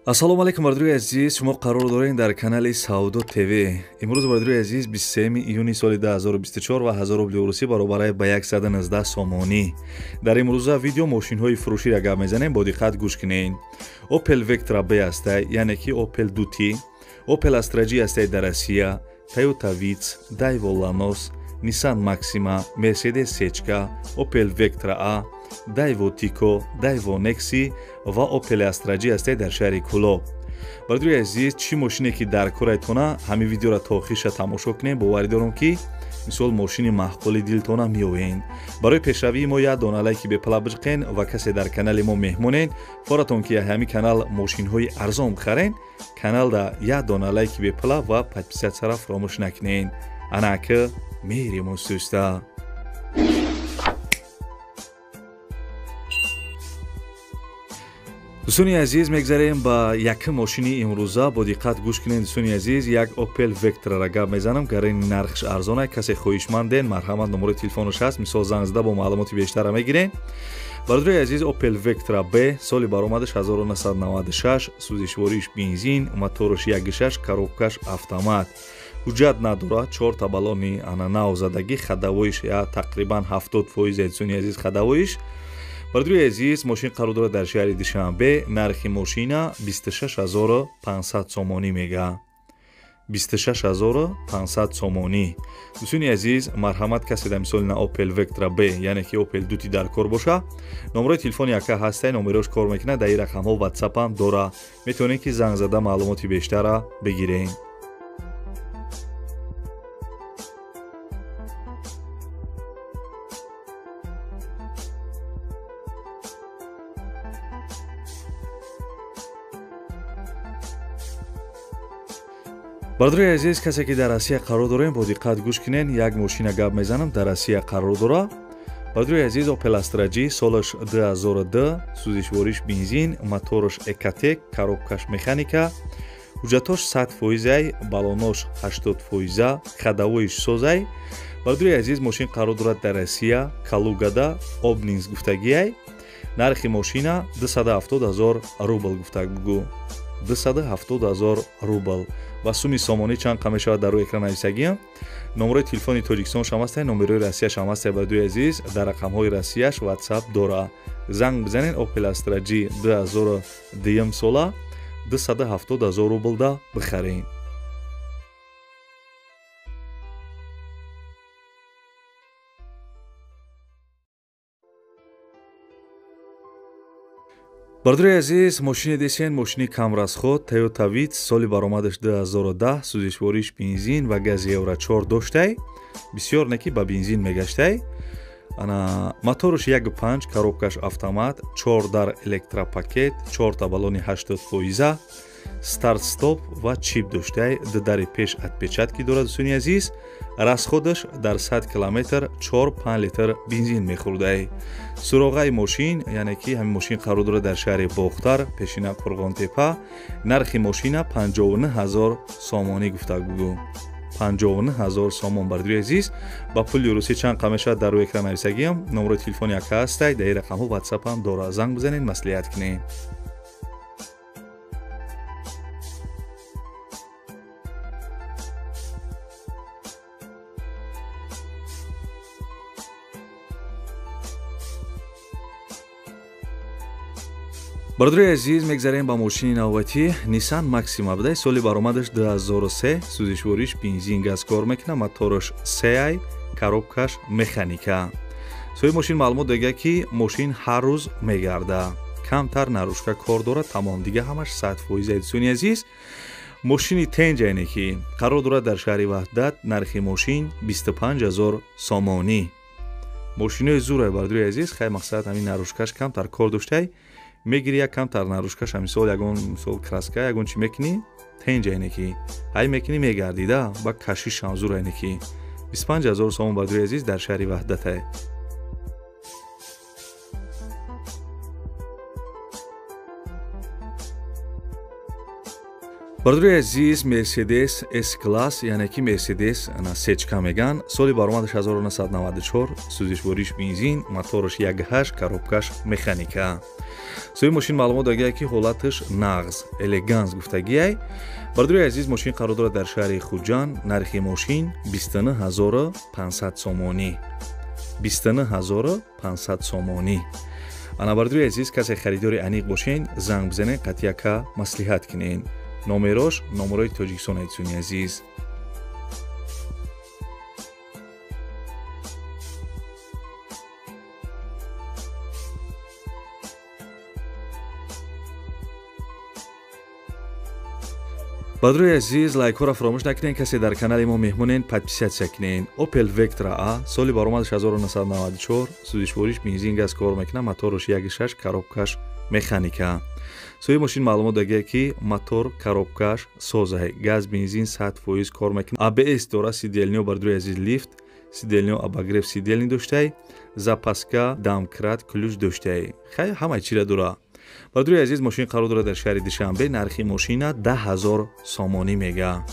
Ассалому алайкум бардори азиз, шумо қарор доред дар канали Савдо ТВ. Имрӯз бардори азиз 23 июни соли 2024 ва 1000 рубли русӣ баробар ба 119 сомонӣ. Дар имрӯза видео мошинҳои фурӯширо гап мезанем, бо диққат гӯш кунед. Opel Vectra B ҳастай, яъне ки Opel 2T, Opel Astra G ҳастай дар Россия, Toyota Vitz, Daewoo Lanos, Nissan Maxima, Mercedes C-чка, Opel Vectra A, Daewoo Tico, Daewoo Nexi ва Opel Astra G ҳастай дар шаҳри Кулоб. Бардори азиз, чӣ мошине ки дар корайтона, ҳамин видеоро то охирша тамошо кунем. Боварӣ дорам ки мисол мошини маҳқули дилтона меоен. Барои пешравии мо як дона лайки бепала биҷиқен ва касе дар канали мо меҳмонен, форатон ки ҳамин канал мошинҳои арзон бихарен, каналда як дона лайки бепала ва подписатсияро фаромӯш накунен. Анаки мерим устуста. Дӯстони азиз, мегзарем ба якум мошини имрӯза. Бо диққат гӯш кунед дӯстони азиз, як Opel Vectra-ра гап мезанам. Гарани нархш арзона, касе хоҳишманден, марҳамат, номерои телефонаш ҳаст, мисол занг зада бо маълумоти бештара мегирен. Бародари азиз, Opel Vectra B соли баромадаш 1996, сӯзишвориш бензин, мотораш 1.6, коробкаш автомат. Ҳуҷҷат надорад, 4 та баллони ана навзадагӣ, ходовоиш тақрибан 70% дӯстони азиз ходовоиш. Бародари азиз, мошин қарор дорад дар шаҳри Душанбе. Нархи мошина 26500 сомонӣ мега. 26500 сомонӣ. Дӯстони азиз, марҳамат, касе дар мисоли на Opel Vectra B, яъне ки Opel 2T дар кор боша, номерои телефони яка ҳастай, номерош кор мекунад, дар ин рақамҳо WhatsApp ҳам дора. Метавонед ки занг зада маълумоти бештара бигиред. Бародари азиз, касе ки дар Россия қарор дорем, бо диққат гӯш кунед. Як мошина гап мезанам, дар Россия қарор дора. Бародари азиз, Opel Astra G солаш 2002, сӯзишвориш бензин, мотораш Ecotec, коробкаш механика, ҳуҷҷатош 100%, баллонош 80%, ходовоиш созай. Бародари азиз, мошин қарор дорад дар Россия, Калугада, Обнинск гуфтагиай. Нархи мошина 270 000 рубл гуфтаг бугу. 270 000 рубл. Ва суми сомонӣ чанд қа мешавад дар рӯи экран нависагиам. Номерои телефони Тоҷикистон шам ҳастай, номерои Россия шам ҳастай. Бародари азиз, дар рақамҳои Россияш WhatsApp дора. Занг бизанед, Opel Astra G 2002 сола 270 000 рублда бихаред. Бародари азиз, мошини десен, мошини камрасход, Toyota Vitz, соли баромадаш 2010, сӯзишвориш бензин ва гази Евро 4 доштай. Бисёр не ки ба бензин мегаштай. Ана мотораш 1.5, коробкаш автомат, 4 дар электропакет, 4 та баллони 80%, старт стоп ва чип доштай, ду дари пеш отпечатки дорад дӯстони азиз. Расходаш дар 100 километр 4-5 литр бензин мехӯрдай. Суроғаи мошин, яъне ки ҳамин мошин қарор дорад дар шаҳри Бохтар, пешина Қурғонтепа. Нархи мошина 59 000 сомонӣ гуфта бугу. 59 000 сомон. Бародари азиз, ба пули русӣ чанд қа мешавад дар рӯи экран нависагиам. Номерои телефони яка ҳастай, дар ин рақамҳо WhatsApp ҳам дора. Занг бизанед, маслиҳат кунед. Бародари азиз, мегзарем ба мошини навбатӣ. Nissan Maxima будай, соли баромадаш 2003, сӯзишвориш бензин газ кор мекунад, мотораш 3i, коробкаш механика. Соҳиби мошин маълумот додага ки мошин ҳар рӯз мегарда, камтар нарушка кор дорад, тамом, дига ҳамаш 100%. Дӯстони азиз, мошини тенҷайне ки қарор дорад дар шаҳри Ваҳдат, нархи мошин 25 000 сомонӣ. Мошинои зурай бародари азиз, хай мақсад ҳамин нарушкаш камтар кор доштай, мегири як камтар нарушкаш, мисол ягон мисол краска ягон чи мекунӣ, тенҷайне ки ҳай мекунӣ мегардида, ба кашишам зурайне ки 25 000 сомон. Бародари азиз, дар шаҳри Ваҳдатай. Бародари азиз, Mercedes S-класс, яъне ки Mercedes сечка меган, соли баромадаш 1994, сӯзишвориш бензин, мотораш 1.8, коробкаш механика. Соҳиби мошин маълумот дагия ки ҳолаташ нағз, элеганс гуфтагиай. Бародари азиз, мошин қарор дорад дар шаҳри Хуҷанд, нархи мошин 29500 сомонӣ. 29500 сомонӣ. Ана бародари азиз, касе харидори аниқ бошен, занг бизанед, қатъияка маслиҳат кунед. Номерош номерои Тоҷикистон айтсуни азиз. Бародари азиз, лайкҳоро фаромӯш накунед, касе дар канали мо меҳмонен, подписатсия кунед. Opel Vectra A, соли баромадаш 1994, сӯзишвориш бензин, газ кор мекунад, мотораш 1.6, коробкаш механика. Соҳиби мошин маълумот дагия ки мотор, коробкаш созай, газ, бензин 100% кор мекунад. ABS дора, сидельнио бародари азиз лифт, сидельнио обогрев сидельни доштай, запаска, домкрат, ключ доштай. Хай ҳамаи чира дора. Бародари азиз, мошин қарор дорад дар шаҳри Душанбе, нархи мошина 10000 сомонӣ мега.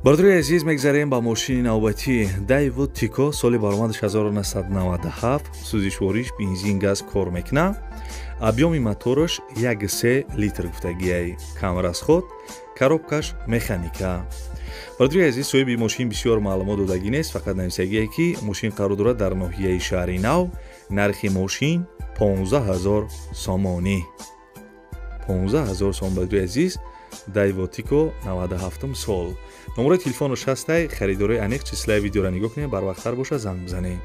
Бародари азиз, мегзарем ба мошини навбатӣ Daewoo Tico, соли баромадаш 1997, сӯзишвориш бензин, газ кор мекунад. Объёми мотораш 1.3 литр гуфтагиай, кам расход, коробкаш механика. Бародари азиз, соҳиби мошин бисёр маълумот додагӣ нест, фақат нависагие ки мошин қарор дорад дар ноҳияи шаҳри Нав, нархи мошин 15000 сомонӣ. 15000 сом бародари азиз, Daewoo Tico 97 сол. Номерои телефонаш ҳастай, харидорои аниқ числаи видеоро нигоҳ кунед, барвақттар боша занг бизанед.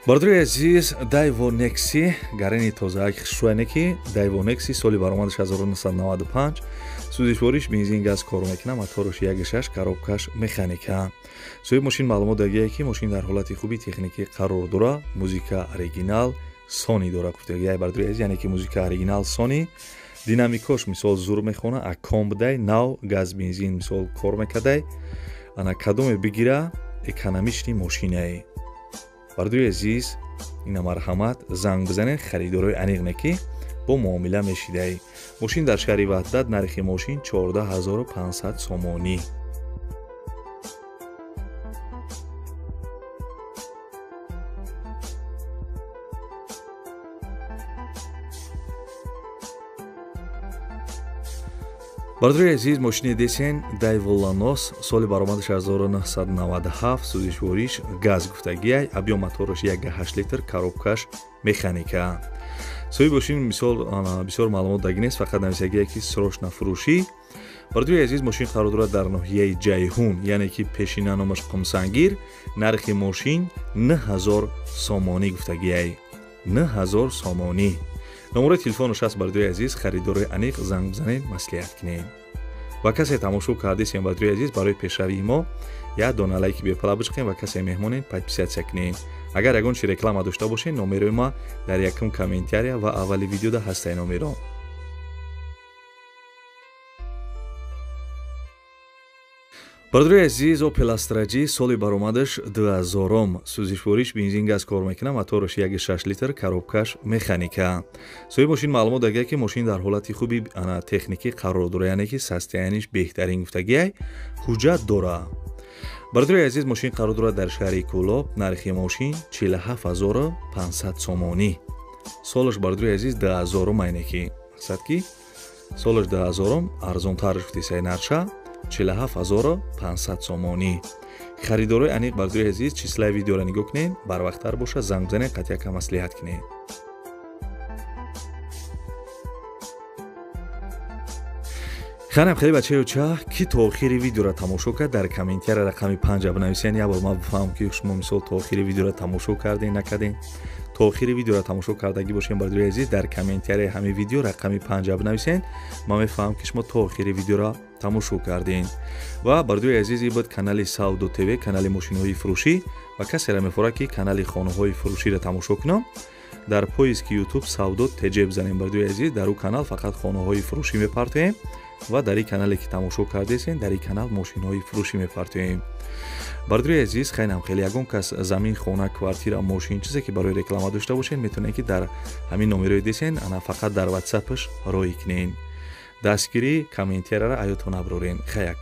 Бародари азиз, Daewoo Nexi, гарени тозаак хушрӯяне ки Daewoo Nexi соли баромадаш 1995, сӯзишвориш бензин, газ кор мекунад, мотораш 1.6, коробкаш механика. Соҳиби мошин маълумот дагия ки мошин дар ҳолати хуби техникӣ қарор дора, музика оригинал Sony дора гуфтагиай бародари азиз, яъне ки музика оригинал Sony, динамикош мисол зур мехона, акомбдай, нав, газ, бензин мисол кор мекардай. Ана кадоме бигира, экономични мошинае. Бародари азиз, ина марҳамат, занг бизанед, харидорои аниқ не ки бо муомила мешидай. Мошин дар шаҳри Ваҳдат, нархи мошин 14500 сомонӣ. Бародари азиз, мошини десен Daewoo Lanos, соли баромадаш 1997, сӯзишвориш газ гуфтагиай, объём мотораш 1.8 литр, коробкаш механика. Соҳиби мошин мисол бисёр маълумот дагӣ нест, фақат нависагие ки срочно фурӯшӣ. Бародари азиз, мошин қарор дорад дар ноҳияи Ҷайҳун, яъне ки пешина номаш Қумсангир, нархи мошин 9000 сомонӣ гуфтагиай. 9000 сомонӣ. Номерои телефонаш аст бародари азиз, харидорои аниқ занг бизанед, маслиҳат кунед. Ва касе тамошо кардесем бародари азиз, барои пешравии мо як дона лайки бепала бичиқем ва касе меҳмонед подписатсия кунед. Агар ягон чи реклама дошта бошед, номерои ма дар якум комментария ва аввали видеода ҳастаи номеро. Бародари азиз, Opel Astra G, соли баромадаш 2000, сӯзишвориш бензин, газ кор мекунад, мотораш 1.6 литр, коробкаш механика. Соҳиби мошин маълумот дагия ки мошин дар ҳолати хуби техникӣ қарор дора, яъне ки состояниш беҳтарин гуфтагиай, ҳуҷҷат дора. Бародари азиз, мошин қарор дорад дар шаҳри Кӯлоб, нархи мошин 47500 сомонӣ. Солаш бародари азиз 2000 айне ки мақсад ки солаш 2000 арзонтар гуфтисай нарша 47500 сомонӣ. Харидорои аниқ бародари азиз, числаи видеоро нигоҳ кунед, барвақттар боша занг бизанед, қатъияка маслиҳат кунед. Ханам хеле бачаёча, ки то охири видеоро тамошо кард, дар комментария рақами 5 бинависен, як бор ман бифаҳмам ки шумо мисол то охири видеоро тамошо кардем накардем. То охири видеоро тамошо кардагӣ бошем бародари азиз, дар комментарияи ҳамин видео рақами 5 бинависен, ман мефаҳмам ки шумо то охири видеоро тамошо кардем. Ва бародари азиз, ин буд канали Савдо ТВ, канали мошинҳои фурӯшӣ, ва касеро мефорад ки канали хонаҳои фурӯширо тамошо кунам. Дар поиски Ютуб Савдо ТЖ бизанем, бардои азиз. Дар ӯ канал фақат хонаҳои фурӯшӣ мепартоем ва дар ин канале ки тамошо кардесен, дар ин канал мошинҳои фурӯшӣ мепартоем, бардои азиз. Хайнам хеле ягон кас замин, хона, квартира, мошин, чизе ки барои реклама дошта бошен, метавонед ки дар ҳамин номерои десен, ана фақат дар ватсапаш роҳӣ кунен. Дастгирӣ комментарияра аётон аброрен. Хаяк.